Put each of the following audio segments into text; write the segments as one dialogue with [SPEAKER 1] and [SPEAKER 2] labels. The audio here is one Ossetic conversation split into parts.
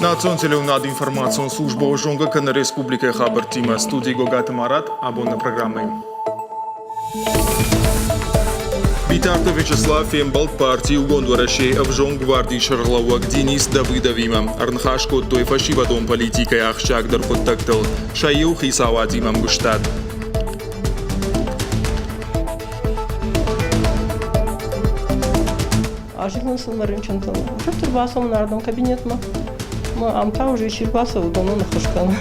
[SPEAKER 1] Национ телеуынады информацион службӕ зонгӕ кӕны республикӕйы хабӕрттимӕ. Студийы Гогаты Марат абоны программӕйы. Битарты Вячеслав фембӕлд парти Иугонд Уӕрӕсейы ӕвзонг гвардийы сӕргълӕууӕг Денис Давыдовимӕ. Ӕрныхас кодтой фӕсивӕдон политикӕйы ахсджиагдӕр хъуыддӕгтыл. Сӕ иу хицауадимӕ ӕмгуыстад.
[SPEAKER 2] Азилынц ыл рынчынтыл. Дохтыр бацӕуын ардӕм кабинетмӕ. Ам та уже чи рбацӕуы, уыдонӕн ӕххуыс кӕны.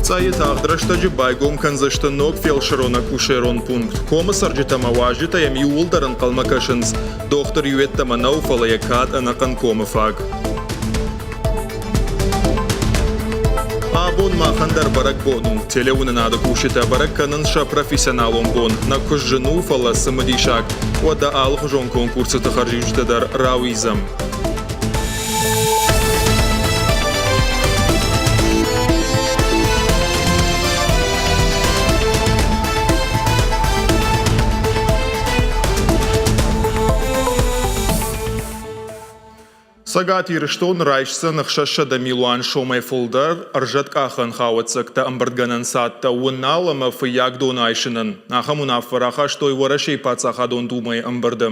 [SPEAKER 1] Цъӕйы тагъд рӕстӕджы байгом кӕндзысты ног фелсырон-акушерон пункт. Комы цӕрджытӕ ӕмӕ уазджытӕ йӕм иууылдӕр ӕнхъӕлмӕ кӕсынц. Дохтыр иу йеддӕмӕ нӕу, фӕлӕ йӕ кад ӕнӕхъӕн комы фаг. Абон махӕн дӕр бӕрӕгбон у. Телеуынынады кусджытӕ бӕрӕг кӕнынц сӕ профессионалон бон. Нӕ куыст зын у, фӕлӕ цымыдисаг. Уӕдӕ алыхуызон конкурсыты хӕрзиуджытӕ дӕр рауидзӕм. Цӕгат Ирыстон райсдзӕн 600 милуан сомӕй фылдӕр ӕрзӕткъахӕн хауӕццӕгтӕ ӕмбырдгӕнӕн цадтӕ Уынал ӕмӕ Фыййагдон айсынӕн. Ахӕм уынаффӕ рахастой Уӕрӕсейы Паддзахадон Думӕйы ӕмбырды.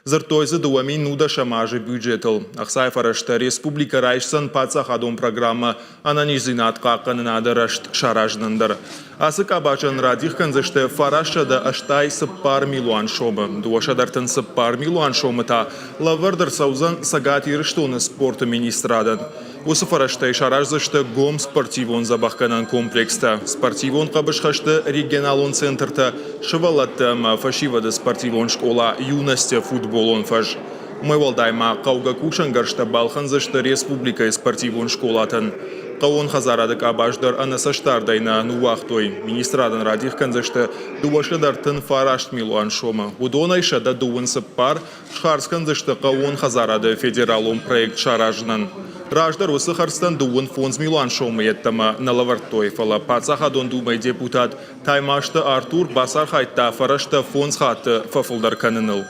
[SPEAKER 1] Дзырдтой дзы 2010 азы бюджетыл. Ӕхцайы фӕрӕзтӕ республикӕ райсдзӕн паддзахадон программӕ ӕнӕниздзинад хъахъхъӕнынады рӕзт саразынӕн дӕр. Ацы къабазӕн радих кӕндзысты 984 милуан сомы. 234 милуан сомы та лӕвӕрд ӕрцӕудзӕн Цӕгат Ирыстоны спорты министрадӕн. Уыцы фӕрӕзтӕй сараздзысты гом спортивон дзӕбӕхгӕнӕн комплекстӕ, спортивон хъӕбысхӕсты регионалон центртӕ, сывӕллӕтты ӕмӕ фӕсивӕды спортивон скъола «Юность» футболон фӕз. Уымӕй уӕлдай ма хъӕугӕ кусӕнгӕрзтӕ балхӕндзысты республикӕйы спортивон скъолатӕн. Хъӕууон хӕдзарады къабаз дӕр ӕнӕцӕстдардӕй нӕ ныууагътой. Министрадӕн радих кӕндзысты 239 милуан сомы. Уыдонӕй 124 схардз кӕндзысты хъӕууон хӕдзарады федералон проект саразынӕн. Раздӕр уыцы хӕрдзтӕн 25 милуан сомы йеддӕмӕ нӕ лӕвӕрдтой, фӕлӕ Паддзахадон Думӕйы депутат Таймазты Артур бацархайдта фӕрӕзтӕ фондз хатты фӕфылдӕр кӕныныл.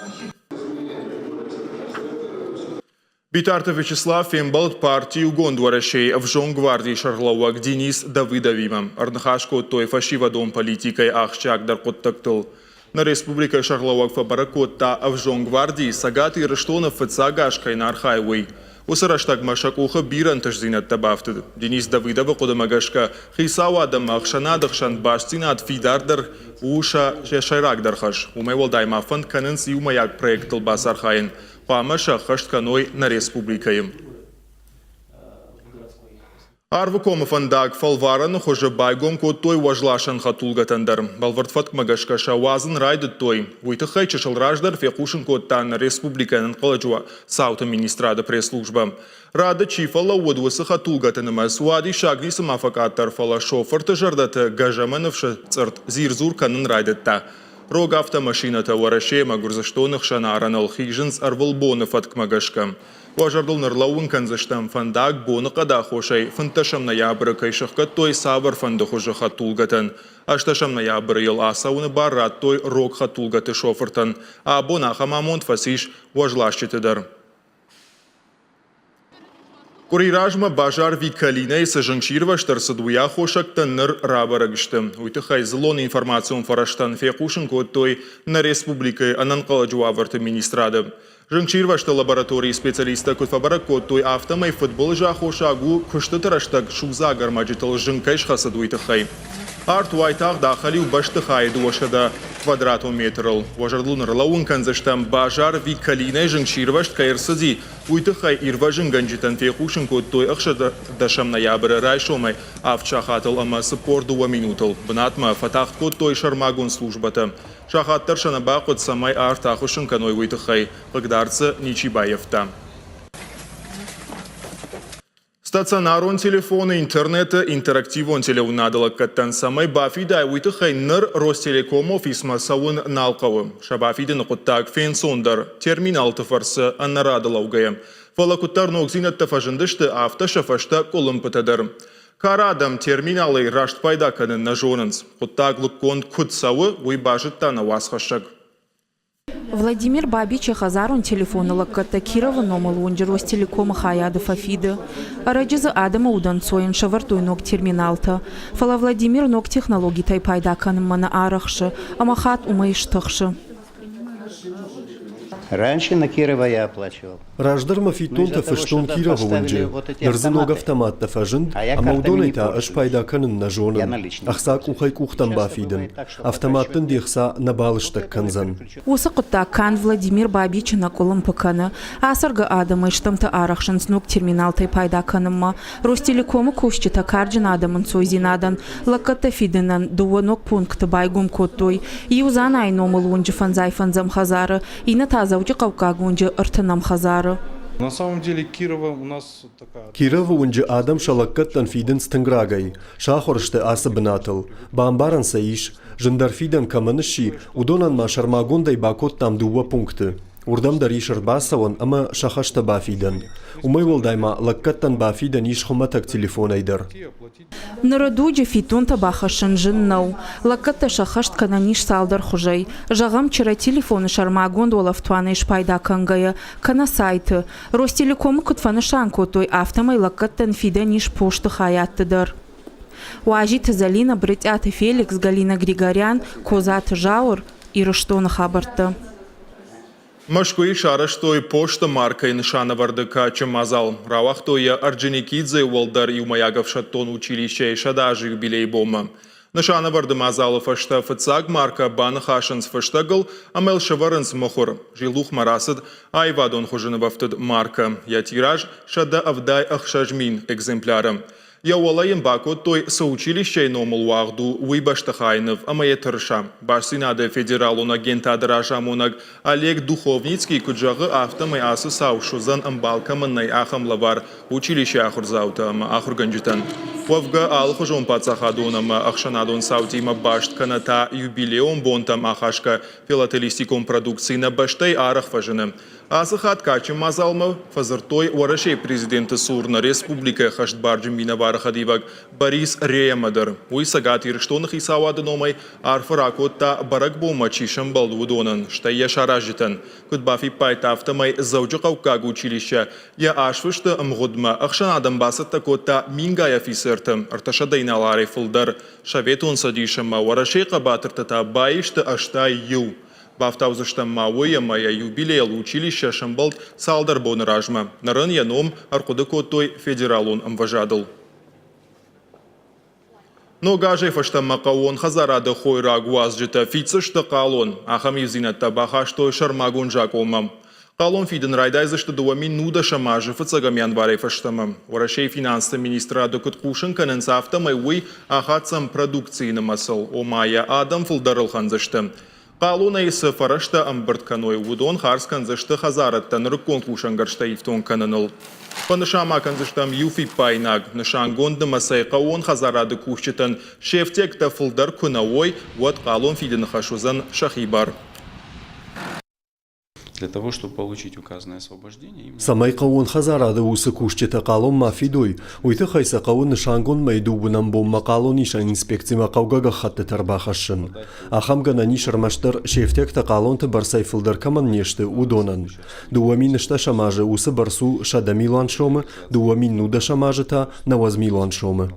[SPEAKER 1] Битарты Вячеслав фембӕлд парти Иугонд Уӕрӕсейы ӕвзонг гвардийы сӕргълӕууӕг Денис Давыдовимӕ. Ӕрныхас кодтой фӕсивӕдон политикӕйы ахсджиагдӕр хъуыддӕгтыл. Нӕ республикӕйы сӕргълӕууӕг фӕбӕрӕг кодта, ӕвзонг гвардийы Цӕгат Ирыстоны фыццаг аз кӕй нӕ архайы, уый. Уыцы рӕстӕгмӕ сӕ къухы бирӕ ӕнтыстдзинӕдтӕ бафтыд. Денис Давыдовы хъуыдымӕ гӕсгӕ, хицауад ӕмӕ ӕхсӕнады хсӕн бастдзинад фидардӕр у сӕ сӕйрагдӕр хӕс. Уымӕй уӕлдай ма фӕнд кӕнынц иумӕйаг проекттыл бацархайын. Хъуамӕ сӕххӕст кӕной нӕ республикӕйы. Арвыкомы фӕндаг фӕлварӕны хуызы байгом кодтой уӕзласӕн хӕдтулгӕтӕн дӕр. Бӕлвырд фӕткмӕ гӕсгӕ сӕ уадзын райдыдтой. Уый тыххӕй чысыл раздӕр фехъусын кодта нӕ республикӕйы ӕнӕнхъӕлӕджы цауты министрады пресс-службӕ. Рады чи фӕлӕууыд, уыцы хӕдтулгӕты нымӕц уадиссаг ницыма фӕкъаддӕр, фӕлӕ шофырты зӕрдӕты гӕзӕмӕ ныфсы цъыртт дзир-дзур кӕнын райдыдта. Рог автомашинӕтӕ Уӕрӕсе ӕмӕ Гуырдзыстоны хсӕн арӕныл хизынц ӕрвылбоны фӕткмӕ гӕсгӕ. Уӕ зӕрдыл ныллӕууын кӕндзыстӕм, фӕндаг боныхъӕды аххосӕй 15 ноябры кӕй сӕхгӕдтой цавӕрфӕнды хуызы хӕдтулгӕтӕн. 8 ноябры йыл ацӕуыны бар радтой рог хӕдтулгӕты шофыртӕн. Абон ахӕм амонд фӕцис уӕзласджыты дӕр. Къуыри размӕ базар Викалинӕйы цы зынгсирвӕзт ӕрцыд, уый аххосӕгтӕ ныр рабӕрӕг сты. Уый тыххӕй дзыллон информацион фӕрӕзтӕн фехъусын кодтой нӕ республикӕйы ӕнӕнхъӕлӕджы уавӕрты министрады. Зынгсирвӕзты лабораторийы специалисттӕ куыд фӕбӕрӕг кодтой, афтӕмӕй фыдбылызы аххосаг у, куыстыты рӕстӕг судзаг ӕрмӕджытыл зынг кӕй схӕцыд, уый тыххӕй. Арт уайтагъд ахӕлиу бӕстыхайы 200 квадратон метрыл. Уӕ зӕрдыл ныллӕууын кӕндзыстӕм, базар Викалинӕй зынгсирвӕзт кӕй ӕрцыди, уый тыххӕй ирвӕзынгӕнджытӕн фехъусын кодтой 16 ноябры райсомӕй авд сахатыл ӕмӕ 42 минутыл. Бынатмӕ фӕтагъд кодтой сӕрмагонд службӕтӕ. Сахат дӕр сӕ нӕ бахъуыд, цӕмӕй арт ахуыссын кӕной, уый тыххӕй. Хъыгдард дзы ничи баййӕфта. Стационарон телефоны, интернеты, интерактивон телеуынады лӕггӕдтӕн цӕмӕй бафидай, уый тыххӕй ныр Ростелеком офисмӕ цӕуын нал хъӕуы. Сӕ бафидыны хъуыддаг фенцондӕр терминалты фӕрцы ӕнӕрады лӕугӕйӕ. Фӕлӕ куыддӕр ногдзинӕдтӕ фӕзындысты, афтӕ сӕ фӕстӕ къуылымпытӕ дӕр. Кары адӕм терминалӕй раст пайда кӕнын нӕ зонынц. Хъуыддаг лыггонд куыд цӕуы, уый базыдта нӕ уацхӕссӕг.
[SPEAKER 3] Владимир Бабичы хӕдзарон телефоны лӕггӕдтӕ Кировы номыл уынджы Ростелеком-ы хайады фӕфиды. Ӕрӕджы дзы адӕмы удӕнцойӕн сӕвӕрдтой ног терминалтӕ. Фӕлӕ Владимир ног технологитӕй пайда кӕнынмӕ нӕ арӕхсы ӕмӕ хатт уымӕй стыхсы.
[SPEAKER 4] Раньше на Кирова я оплачивал.
[SPEAKER 5] Раздӕр мӕ фиддонтӕ фыстон Кировы уынджы. Ныр дзы ног автоматтӕ фӕзынд, ӕмӕ уыдонӕй та ӕз пайда кӕнын нӕ зонын. Ӕхца къухӕй къухтӕм бафидын. Автомат дын де хца нӕ балыстӕг кӕндзӕн.
[SPEAKER 3] Уыцы хъуыддаг канд Владимир Бабичы нӕ къуылымпы кӕны. Ацӕргӕ адӕмӕй стӕмты арӕхсынц ног терминалтӕй пайда кӕнынмӕ. Ростелеком-ы кусджытӕ карджын адӕмы нцойдзинадӕн лӕггӕдтӕ фидынӕн дыууӕ ног пункты байгом кодтой. Иу Дзанайы номыл уынджы фӕндзай фӕндзӕм хӕдзары, иннӕ та Дзӕуджыхъӕуккаг уынджы ӕртынӕм хӕдзары.
[SPEAKER 6] На самом деле Кирова у нас такая...
[SPEAKER 5] Кировы уынджы адӕм сӕ лӕггӕдтӕн фидынц тынг рагӕй. Сахуыр сты ацы бынатыл. Бамбарӕн сӕ ис, зындӕр фидӕн кӕмӕн сси, уыдонӕн ма сӕрмагондӕй бакодтам дыууӕ пункты. Уырдӕм дӕр ис ӕрбацӕуӕн ӕмӕ сӕ хӕстӕ бафидӕн. Уымӕй уӕлдай ма лӕггӕдтӕн бафидӕн ис хуымӕтӕг телефонӕй дӕр.
[SPEAKER 3] Ныры дуджы фиддонтӕ бахӕссын зын нӕу. Лӕггӕдтӕ сӕххӕст кӕнӕн ис цалдӕр хуызӕй. Зӕгъӕм, чырӕ телефоны сӕрмагонд уӕлӕфтуанӕй спайда кӕнгӕйӕ, кӕнӕ сайты. Ростелеком-ы куыд фӕнысан кодтой, афтӕмӕй лӕггӕдтӕн фидӕн ис посты хайадты дӕр. Уазиты Зӕлинӕ, Брытъиаты Феликс, Галина Григорян, Козаты Зауыр, Ирыстоны хабӕрттӕ.
[SPEAKER 1] Мӕскуыйы сарӕзтой посты маркӕйы нысанӕвӕрды кадджын мадзал. Рауагътой йӕ Орджоникидзейы уӕлдӕр иумӕйаг ӕфсӕддон училищейы 100 азы юбилейы бонмӕ. Нысанӕвӕрды мадзалы фӕстӕ фыццаг маркӕ баныхасынц фыстӕгыл ӕмӕ йыл сӕвӕрынц мыхуыр. Зилдухмӕ рацыд аивадон хуызы нывӕфтыд маркӕ. Йӕ тираж 176 000 экземпляры. Йӕ уӕлӕ йын бакодтой, цы училищейы номыл уагъд у, уый бӕстыхайы ныв ӕмӕ йӕ тырыса. Бастдзинады федералон агентады разамонӕг Олег Духовницкий куыд зӕгъы, афтӕмӕй ацы цау суыдзӕн ӕмбал кӕмӕн нӕй, ахӕм лӕвар училищейы ахуырдзаутӕ ӕмӕ ахуыргӕнджытӕн. Уӕвгӕ, алыхуызон паддзахадон ӕмӕ ӕхсӕнадон цаутимӕ баст кӕнӕ та юбилейон бонтӕм ахӕсгӕ филателистикон продукци нӕ бӕстӕйы арӕх фӕзыны. Ацы хатт кадджын мадзалмӕ фӕдзырдтой Уӕрӕсейы президенты цур нӕ республикӕйы хӕстбарджын минӕвары хӕдивӕг Борис Реемӕ дӕр. Уый Цӕгат Ирыстоны хицауады номӕй арфӕ ракодта, бӕрӕгбонмӕ чи сӕмбӕлд, уыдонӕн, стӕй йӕ саразджытӕн. Куыд бафиппайдта, афтӕмӕй Дзӕуджыхъӕуккаг училище йӕ азфысты ӕмгъуыдмӕ ӕхсӕнадӕн бацӕттӕ кодта мингай офицерты, ӕртӕсӕдӕ инӕларӕй фылдӕр. Советон Цӕдис ӕмӕ Уӕрӕсейы хъӕбатыртӕ та баисты 81. Бафтаудзыстӕм ма уый, ӕмӕ йӕ юбилейыл училище сӕмбӕлд цалдӕр боны размӕ. Ныр ын йӕ ном ӕрхъуыды кодтой федералон ӕмвӕзадыл. Ног азӕй фӕстӕмӕ хъӕууон хӕдзарады хойраг уадзджытӕ фиддзысты хъалон. Ахӕм ивдзинӕдтӕ бахастой сӕрмагонд закъонмӕ. Хъалон фидын райдайдзысты 2019 азы фыццӕгӕм январӕй фӕстӕмӕ. Уӕрӕсейы финансты министрады куыд хъусын кӕнынц, афтӕмӕй уый ахаддзӕн продукцийы нымӕцыл, ома йӕ адӕм фылдӕр ӕлхӕндзысты. Хъалонӕй цы фӕрӕзтӕ ӕмбырд кӕной, уыдон хардз кӕндзысты хӕдзарӕдтӕ нырыккон кусӕнгӕрзтӕ ифтонг кӕныныл. Фӕнысан ма кӕндзыстӕм иу фиппаинаг: нысангонд нымӕцӕй хъӕууон хӕдзарады кусджытӕн се фтиӕгтӕ фылдӕр куы нӕ уой, уӕд хъалон фидыны хӕс уыдзӕн сӕхи бар.
[SPEAKER 6] Для того, чтобы получить указанное освобождение, им
[SPEAKER 5] Цӕмӕй хъӕууон хӕдзарады уыцы кусджытӕ хъалон ма фидой, уый тыххӕй сӕ хъӕуы нысангонд мӕйы дыууынӕм бонмӕ хъалонисӕн инспекцимӕ хъӕугӕ гӕххӕттытӕ ӕрбахӕссын. Ахӕм гӕнӕн ис ӕрмӕстдӕр се фтиӕгтӕ хъалонты бӕрцӕй фылдӕр кӕмӕн не сты, уыдонӕн. 2010 азы уыцы бӕрц у 100 милуан сомы, 2019 азы та 90 милуан сомы.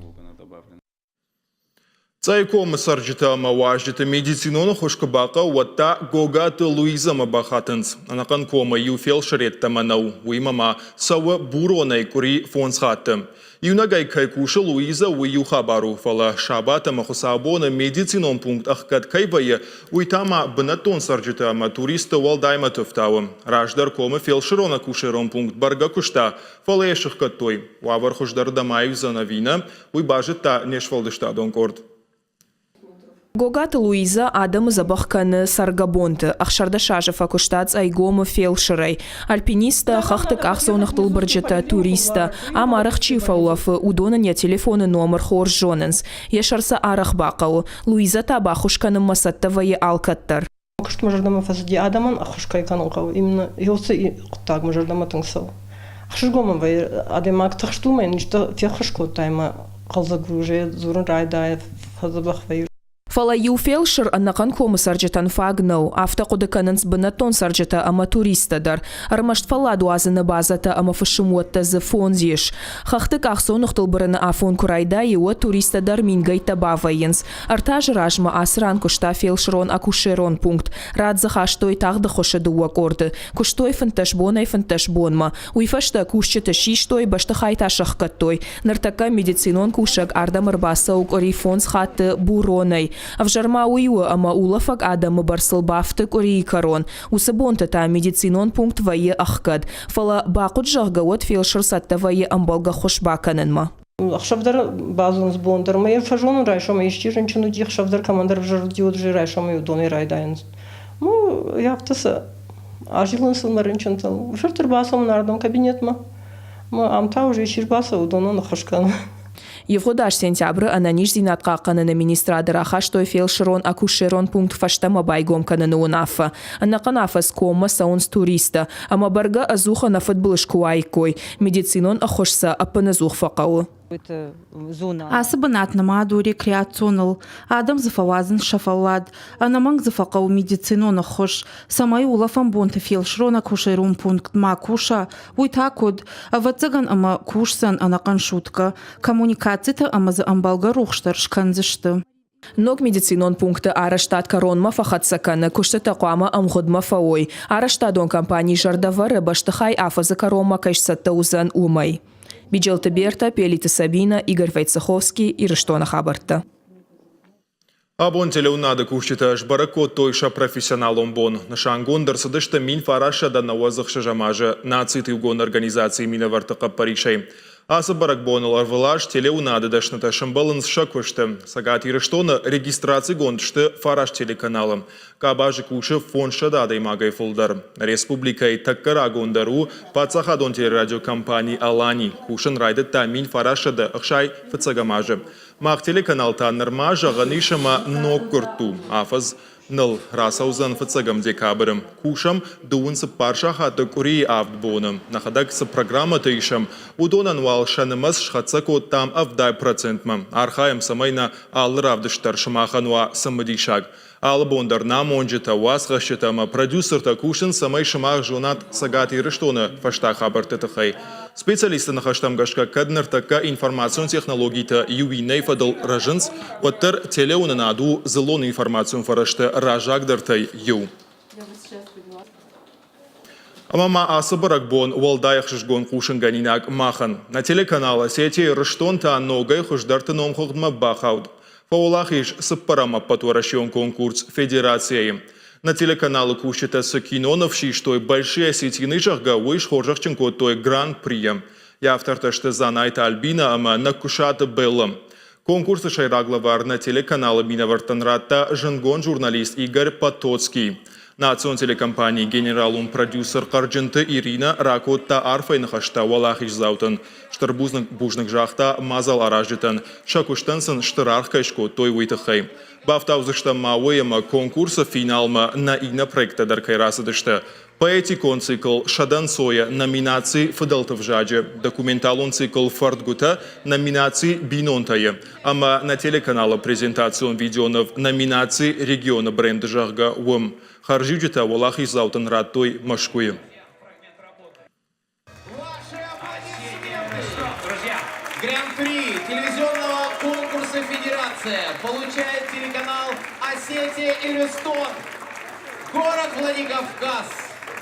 [SPEAKER 1] Цъӕйы комы цӕрджытӕ ӕмӕ уазджыты медицинон ӕххуыс куы бахъӕуы, уӕд та Гогаты Луизӕмӕ бахатынц. Ӕнӕхъӕн комы иу фелсыр йеддӕмӕ нӕу, уыимӕ ма цӕуы Буронӕй къуыри фондз хатты. Иунӕгӕй кӕй кусы Луизӕ, уый иу хабар у, фӕлӕ сабат ӕмӕ хуыцаубоны медицинон пункт ӕхгӕд кӕй вӕййы, уый та ма бынӕттон цӕрджытӕ ӕмӕ туристты уӕлдай мӕты ӕфтауы. Раздӕр комы фелсырон-акушерон пункт бӕргӕ куыста, фӕлӕ йӕ сыхгӕдтой. Уавӕр хуыздӕрдӕм аивдзӕн ӕви нӕ, уый базыдта не сфӕлдыстадон къорд.
[SPEAKER 7] Гогаты Луизӕ адӕмы дзӕбӕх кӕны цӕргӕбонты. 16 азы фӕкуыста Цъӕйгомы фелсырӕй. Альпинисттӕ, хӕхты къахдзоныгътыл бырджытӕ, туристтӕ. Ам арӕх чи фӕулӕфы, уыдон ын йӕ телефоны номыр хорз зонынц. Йӕ сӕр сӕ арӕх бахъӕуы. Луизӕ та баххуыс кӕнынмӕ цӕттӕ вӕййы алкӕддӕр.
[SPEAKER 2] Куыст мӕ зӕрдӕмӕ фӕцыди, адӕмӕн ӕххуыс кӕй кӕнын хъӕуы, именно уыцы хъуыддаг мӕ зӕрдӕмӕ тынг цӕуы. Ӕхсызгон мын вӕййы, адӕймаг тыхст у, мӕ йын исты феххуыс кодтай ӕмӕ хъӕлдзӕг у, дзурын райдайы, фӕдзӕбӕх вӕййы.
[SPEAKER 7] Фӕлӕ иу фелсыр ӕнӕхъӕн комы цӕрджытӕн фаг нӕу, афтӕ хъуыды кӕнынц бынӕттон цӕрджытӕ ӕмӕ туристтӕ дӕр. Ӕрмӕст фӕлладуадзыны базӕтӕ ӕмӕ фысымуӕттӕ дзы фондз ис. Хӕхты къахдзоныгътыл бырыны афон куы райдайы, уӕд туристтӕ дӕр мингӕйттӕ бавӕййынц. Ӕртӕ азы размӕ ацы ран куыста фелсырон-акушерон пункт. Рад дзы хастой тагъд ӕххуысы дыууӕ къорды. Куыстой 15 бонӕй 15 бонмӕ. Уый фӕстӕ кусджыты систой, бӕстыхай та сӕхгӕдтой. Ныртӕккӕ медицинон кусӕг ардӕм ӕрбацӕуы къуыри фондз хатты Буронӕй. Ӕвзӕр ма уый у, ӕмӕ улӕфӕг адӕмы бӕрцыл бафты къуырийы кӕрон. Уыцы бонты та медицинон пункт вӕййы ӕхгӕд. Фӕлӕ бахъуыд, зӕгъгӕ, уӕд фелсыр цӕттӕ вӕййы ӕмбӕлгӕ ххуыс бакӕнынмӕ.
[SPEAKER 2] Ӕхсӕв дӕр базонынц, бон дӕр. Мӕ фӕзонын райсомӕй исчи рынчын уыди, ӕхсӕв дӕр кӕмӕндӕр ӕвзӕр уыди, уӕд уже райсомӕй уыдонӕй райдайынц. Ну, афтӕ сӕ азилын сыл мӕ рынчынтыл. Фырт ӕрбацӕуын ардӕм кабинетмӕ. Мӕ ам та уже исчи ӕрбацӕуы, уыдонӕн ӕххуыс кӕны.
[SPEAKER 7] Ивгъуыд аз сентябры Ӕнӕниздзинад хъахъхъӕныны министрады рахастой фелсырон-акушерон пункт фӕстӕмӕ байгом кӕныны уынаффӕ. Ӕнӕхъӕн афӕдз коммӕ цӕуынц туристтӕ, ӕмӕ бӕргӕ ӕдзух ӕнӕфыдбылыз куы уаиккой, медицинон ӕххуыс сӕ ӕппынӕдзух фӕхъӕуы.
[SPEAKER 3] Ацы бынат нымад у рекреационыл. Адӕм дзы фӕуадзынц сӕ фӕллад. Ӕнӕмӕнг дзы фӕхъӕуы медицинон ӕххуыс, цӕмӕй улӕфӕн бонты фелсырон-акушерон пункт ма куса, уый та куыд? Ӕвӕццӕгӕн ӕмӕ кусдзӕн ӕнӕхъӕн суткӕ. Коммуникацитӕ ӕмӕ дзы ӕмбӕлгӕ рухс дӕр скӕндзысты.
[SPEAKER 7] Ног медицинон пункты арӕзтад кӕронмӕ фӕхӕццӕ кӕны, куыстытӕ хъуамӕ ӕмгъуыдмӕ фӕуой. Арӕзтадон компани зӕрдӕ вӕры, бӕстыхай афӕдзы кӕронмӕ кӕй сцӕттӕ уыдзӕн, уымӕй. Биджелты Берта, Пелиты Сабина, Игорь Войцеховский, Ирыстоны хабӕрттӕ.
[SPEAKER 1] Абон телеуынады кусджытӕ сбӕрӕг кодтой сӕ профессионалон бон. Нысангонд ӕрцыдысты 1996 азы Нациты иугонд организацийы минӕвӕртты хъӕппӕрисӕй. Ацы бӕрӕгбоныл ӕрвылаз телеуынады дӕснытӕ сӕмбӕлынц сӕ куысты. Цӕгат Ирыстоны регистрацигонд сты фараст телеканалы. Къабазы кусы 500 адӕймагӕй фылдӕр. Республикӕйы тӕккӕ рагондӕр у паддзахадон телерадиокомпани «Алани». Кусын райдыдта 1965 азы. Мах телеканал та нырма зӕгъӕн ис ӕмӕ ноггуырд у. Афӕдз ныл рацӕудзӕн фыццӕгӕм декабры. Кусӕм дыууын цыппар сахаты къуырийы авд боны. Нӕхӕдӕг цы программӕтӕ исӕм, уыдонӕн уал сӕ нымӕц схӕццӕ кодтам 70 процентмӕ. Архайӕм, цӕмӕй нӕ алы равдыст дӕр сымахӕн уа цымыдисаг. Алы бон дӕр нӕ амонджытӕ, уацхӕсджытӕ ӕмӕ продюсертӕ кусынц, цӕмӕй сымах зонат Цӕгат Ирыстоны фӕстаг хабӕртты тыххӕй. Специалистты ныхӕстӕм гӕсгӕ, кӕд ныртӕккӕ информацион технологитӕ иу иннӕйы фӕдыл рӕзынц, уӕддӕр телеуынынад у дзыллон информацион фӕрӕзты раззагдӕртӕй иу. Ӕмӕ ма ацы бӕрӕгбон уӕлдай ӕхсызгон хъусынгӕнинаг махӕн. Нӕ телеканал Осетия Ирыстон та ногӕй хуыздӕрты номхыгъдмӕ бахауд. Фӕуӕлахиз цыппӕрӕм ӕппӕтуӕрӕсеон конкурс Федерацияйы. Нӕ телеканалы кусджытӕ цы киноныв систой «Большие осетины», зӕгъгӕ, уый схорзӕхджын кодтой Гран-прийӕ. Йӕ автортӕ сты Дзанайты Альбинӕ ӕмӕ Нӕкуысаты Беллӕ. Конкурсы сӕйраг лӕвар нӕ телеканалы минӕвӕрттӕн радта зындгонд журналист Игорь Потоцкий. Национ телекомпанийы генералон продюсер Хъӕрджынты Иринӕ ракодта арфӕйы ныхӕстӕ уӕлахиздзаутӕн. Стыр бузныг загъта мадзал аразджытӕн, сӕ куыстӕн сын стыр аргъ кӕй скодтой, уый тыххӕй. Бафтаудзыстӕм ма уый, ӕмӕ конкурсы финалмӕ нӕ иннӕ проекттӕ дӕр кӕй рацыдысты. Поэтикон цикл «Сӕдӕнцойы» номинаци «Фыдӕлты взаджы», документалон цикл «Фӕрдгуытӕ» номинаци «Бинонтӕ-йы» ӕмӕ нӕ телеканалы презентацион видеоныв номинаци «Регионы бренд», зӕгъгӕ, уым. Хӕрзиуджытӕ уӕлахиздзаутӕн радтой Мӕскуыйы.
[SPEAKER 8] Гран-при телевизионного конкурса «Федерация» получает телеканал «Осетия Иристон». Город Владикавказ.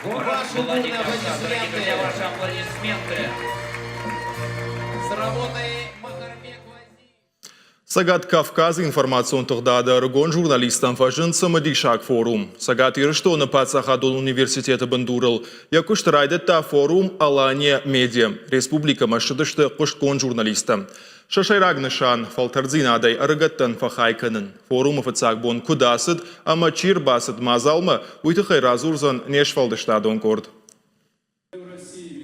[SPEAKER 9] Город
[SPEAKER 8] Ваши бурные
[SPEAKER 9] Владикавказ. Дорогие друзья,
[SPEAKER 8] аплодисменты.
[SPEAKER 9] ваши аплодисменты.
[SPEAKER 8] С работой Махарбек Вазиев.
[SPEAKER 1] Цӕгат Кавказы информацион тыгъдады ӕрыгон журналисттӕн фӕзынд цымыдисаг форум. Цӕгат Ирыстоны паддзахадон университеты бындурыл йӕ куыст райдыдта форум «Алания Медиа». Республикӕмӕ ссыдысты хъуыстгонд журналисттӕ. Сӕ сӕйраг нысан – фӕлтӕрддзинадӕй ӕрыгӕттӕн фӕхай кӕнын. Форумы фыццаг бон куыд ацыд ӕмӕ чи ӕрбацыд мадзалмӕ, уый тыххӕй радзурдзӕн не сфӕлдыстадон къорд.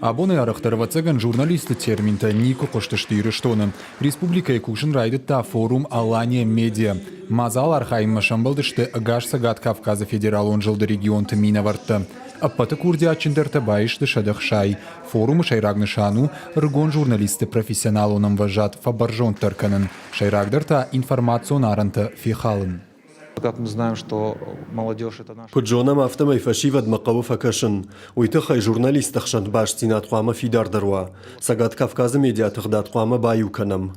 [SPEAKER 10] Абоны арӕхдӕр, ӕвӕццӕгӕн, журналистты терминтӕ никуы хъуыстысты Ирыстоны. Республикӕйы кусын райдыдта форум «Алания Медиа». Мадзал архайынмӕ сӕмбӕлдысты ӕгас Цӕгат Кавказы федералон зылды регионты минӕвӕрттӕ. Ӕппӕты курдиатджындӕртӕ баисты 160. Форумы сӕйраг нысан у ӕрыгон журналистты профессионалон ӕмвӕзад фӕбӕрзонддӕр кӕнын, сӕйрагдӕр та информацион арӕнтӕ фехалын.
[SPEAKER 11] Как мы знаем, что молодежь это наша...
[SPEAKER 5] Куыд зонӕм, афтӕмӕй фӕсивӕдмӕ хъӕуы фӕкӕсын. Уый тыххӕй журналистты хсӕн бастдзинад хъуамӕ фидардӕр уа. Цӕгат Кавказы медиатыгъдад хъуамӕ баиу кӕнӕм.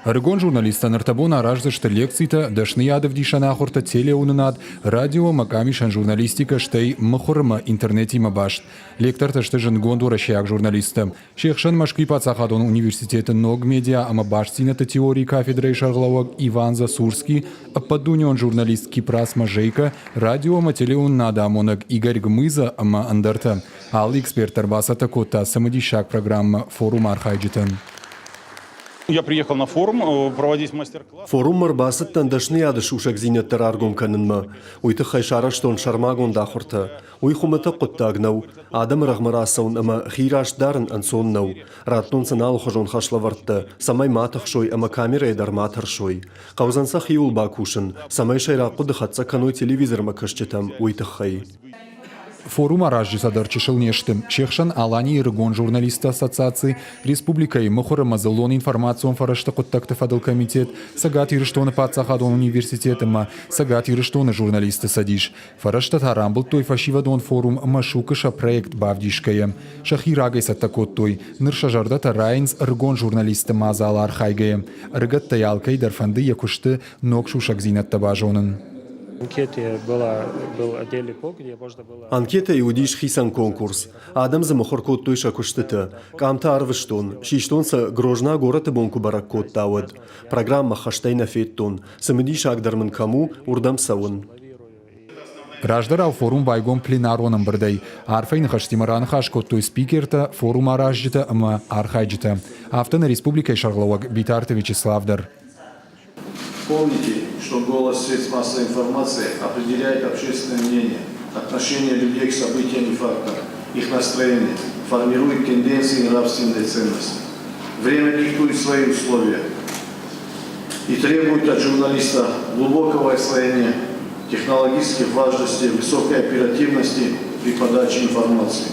[SPEAKER 10] Ӕрыгон журналисттӕ ныртӕбон араздзысты лекцитӕ, дӕсныйад ӕвдисӕн ахуыртӕ, телеуынынад, радио ӕмӕ къамисӕн журналистикӕ, стӕй мыхуыр ӕмӕ интернетимӕ баст. Лектортӕ сты зындгонд уӕрӕсейаг журналисттӕ. Се хсӕн Мӕскуыйы паддзахадон университеты ног медиа ӕмӕ бастдзинӕдты теорийы кафедрӕйы сӕргълӕууӕг Иван Засурский, ӕппӕтдунеон журналист Кипрас Мажейко, радио ӕмӕ телеуынынады амонӕг Игорь Гмыза ӕмӕ ӕндӕртӕ. Алы эксперт дӕр бацӕттӕ кодта цымыдисаг программӕ форумы архайджытӕн.
[SPEAKER 6] Я приехал на форум проводить мастер-класс.
[SPEAKER 5] Форуммӕ ӕрбацыдтӕн дӕсныйады сусӕгдзинӕдтӕ раргом кӕнынмӕ. Уый тыххӕй сарӕзтон сӕрмагонд ахуыртӕ. Уый хуымӕтӕг хъуыддаг нӕу. Адӕмы рӕгъмӕ рацӕуын ӕмӕ хи раст дарын ӕнцон нӕу. Радтон сын алыхуызон хӕслӕвӕрдтӕ, цӕмӕй ма тыхсой ӕмӕ камерӕйӕ дӕр ма тӕрсой. Хъӕудзӕн сӕ хиуыл бакусын, цӕмӕй сӕйраг хъуыды хӕццӕ кӕной телевизормӕ кӕсджытӕм, уый тыххӕй.
[SPEAKER 10] Форум аразджытӕ дӕр чысыл не сты. Се хсӕн Аланийы ӕрыгон журналистты ассоциаци, республикӕйы мыхуыр ӕмӕ дзыллон информацион фӕрӕзты хъуыддӕгты фӕдыл комитет, Цӕгат Ирыстоны паддзахадон университет ӕмӕ Цӕгат Ирыстоны журналистты цӕдис. Фӕрӕзтӕ та рамбылдтой фӕсивӕдон форум Машук-ы сӕ проект бавдисгӕйӕ. Сӕхи рагӕй цӕттӕ кодтой. Ныр сӕ зӕрдӕтӕ райынц ӕрыгон журналистты мадзалы архайгӕйӕ. Ӕрыгӕттӕй алкӕй дӕр фӕнды йӕ куысты ног сусӕгдзинӕдтӕ базонын.
[SPEAKER 5] Анкетӕйы уыдис хицӕн конкурс. Адӕм дзы мыхуыр кодтой сӕ куыстытӕ. Къамтӕ арвыстон, систон сӕ Грозна горӕты бон куы бӕрӕг кодта, уӕд. Программӕ хӕстӕй нӕ федтон. Цымыдисагдӕр мын кӕм у, уырдӕм цӕуын.
[SPEAKER 10] Раздӕрау форум байгом пленарон ӕмбырдӕй. Арфӕйы ныхӕстимӕ раныхас кодтой спикертӕ, форум аразджытӕ ӕмӕ архайджытӕ. Афтӕ нӕ республикӕйы сӕргълӕууӕг Битарты Вячеслав дӕр.
[SPEAKER 12] Помните, что голос средств массовой информации определяет общественное мнение, отношение людей к событиям и фактам, их настроение, формирует тенденции и нравственные ценности. Время диктует свои условия и требует от журналиста глубокого освоения технологических важностей, высокой оперативности при подаче информации.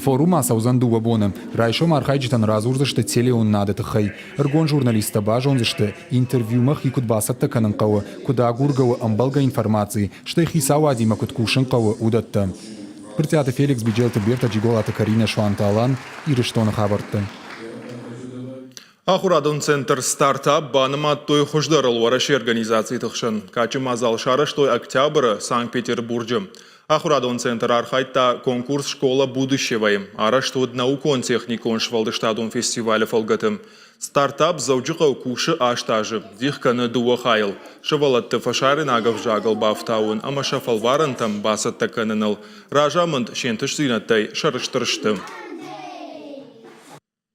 [SPEAKER 10] Форум ацӕудзӕн дыууӕ боны. Райсом архайджытӕн радзурдзысты телеуынынады тыххӕй. Ӕрыгон журналисттӕ базондзысты, интервьюмӕ хи куыд бацӕттӕ кӕнын хъӕуы, куыд агургӕ у ӕмбӕлгӕ информаци, стӕй хицауадимӕ куыд кусын хъӕуы, уыдӕттӕ. Брытъиаты Феликс, Биджелты Берта, Джиголаты Каринӕ, Суанты Алан, Ирыстоны хабӕртты.
[SPEAKER 1] Ахуырадон центр «Стартап» банымадтой хуыздӕрыл Уӕрӕсейы организациты хсӕн. Кадджын мадзал сарӕзтой октябры Санкт-Петербурджы. Ахуырадон центр архайдта конкурс «Школа будущего-йы». Арӕзт уыд наукон-техникон сфӕлдыстадон фестивалы фӕлгӕты. Стартап Дзӕуджыхъӕуы кусы аст азы, дих кӕны дыууӕ хайыл. Сывӕллӕтты фӕсарӕйнаг ӕвзагыл бафтауын ӕмӕ сӕ фӕлварӕнтӕм бацӕттӕ кӕныныл разамынд се нтыстдзинӕдтӕй сӕрыстыр сты.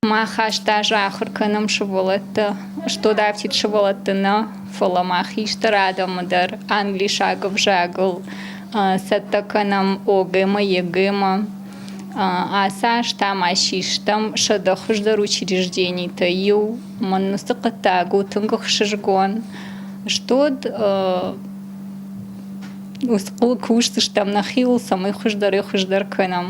[SPEAKER 13] Мах аст азы ахуыр кӕнӕм сывӕллӕтты, стод афтид сывӕллӕтты нӕ, фӕлӕ ма хистӕр адӕмы дӕр англисаг ӕвзагыл цӕттӕ кӕнӕм ОГЭ-мӕ, ЕГЭ-мӕ. Ацы аз та ма систӕм 100 хуыздӕр учрежденитӕй иу. Мӕн уыцы хъуыддаг у тынг ӕхсызгон. Стод кусдзыстӕм нӕхиуыл, цӕмӕй хуыздӕрӕй-хуыздӕр кӕнӕм.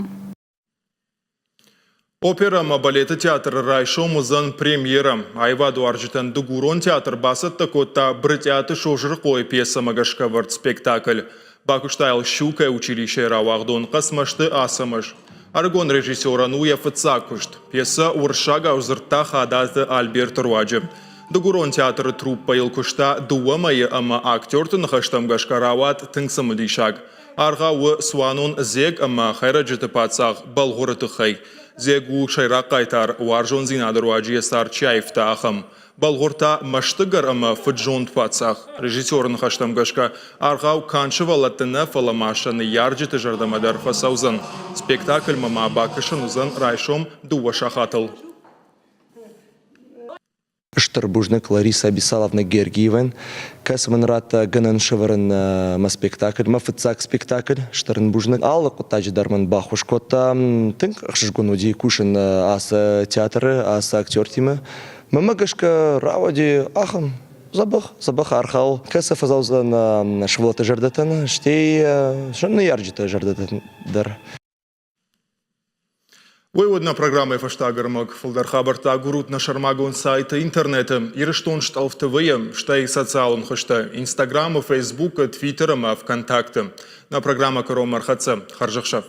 [SPEAKER 1] Оперӕ ӕмӕ балеты театры райсом уыдзӕн премьерӕ. Аивадуарзджытӕн Дыгурон театр бацӕттӕ кодта Брытъиаты Созырыхъойы пьесӕмӕ гӕсгӕ ӕвӕрд спектакль. Бакуыста йыл Щукӕйы училищейы рауагъдон Хъӕцмӕзты Ацӕмӕз. Ӕрыгон режиссерӕн у йӕ фыццаг куыст. Пьесӕ уырыссагау дзырдта Хадаты Альберты руаджы. Дыгурон театры труппӕйыл куыста дыууӕ мӕйы ӕмӕ актерты ныхӕстӕм гӕсгӕ рауад тынг цымыдисаг. Аргъау у цуанон Дзег ӕмӕ хӕйрӕджыты паддзах Бӕлгъуыры тыххӕй. Дзег у сӕйраг хъайтар, уарзондзинады руаджы йӕ цард чи аивта, ахӕм. Бӕлгъуыр та мӕстыгӕр ӕмӕ фыд-зонд паддзах. Режиссеры ныхӕстӕм гӕсгӕ, аргъау канд сывӕллӕтты нӕ, фӕлӕ ма сӕ ныййарджыты зӕрдӕмӕ дӕр фӕцӕудзӕн. Спектакльмӕ ма бакӕсын уыдзӕн райсом дыууӕ сахатыл.
[SPEAKER 14] Стыр бузныг Лариса Абисаловна Гергиевӕн, кӕцы мын радта гӕнӕн сӕвӕрын мӕ спектакль, мӕ фыццаг спектакль. Стыр ын бузныг. Алы хъуыддаджы дӕр мын баххуыс кодта. Тынг ӕхсызгон уыди кусын ацы театры, ацы актертимӕ. Мӕнмӕ гӕсгӕ рауади ахӕм дзӕбӕх, дзӕбӕх аргъау, кӕцы фӕдзӕудзӕн сывӕллӕтты зӕрдӕтӕн, стӕй сӕ ныййарджыты зӕрдӕтӕн дӕр.
[SPEAKER 1] Уый уыд нӕ программӕйы фӕстаг ӕрмӕг. Фылдӕр хабӕрттӕ агурут нӕ сӕрмагонд сайты интернеты Ирыстон стъӕлф ТВ-йы, стӕй социалон хызтӕ Инстаграмы, Фейсбукы, Твиттеры ӕмӕ ВКонтакты. Нӕ программӕ кӕронмӕ ӕрхӕццӕ. Хӕрзӕхсӕв!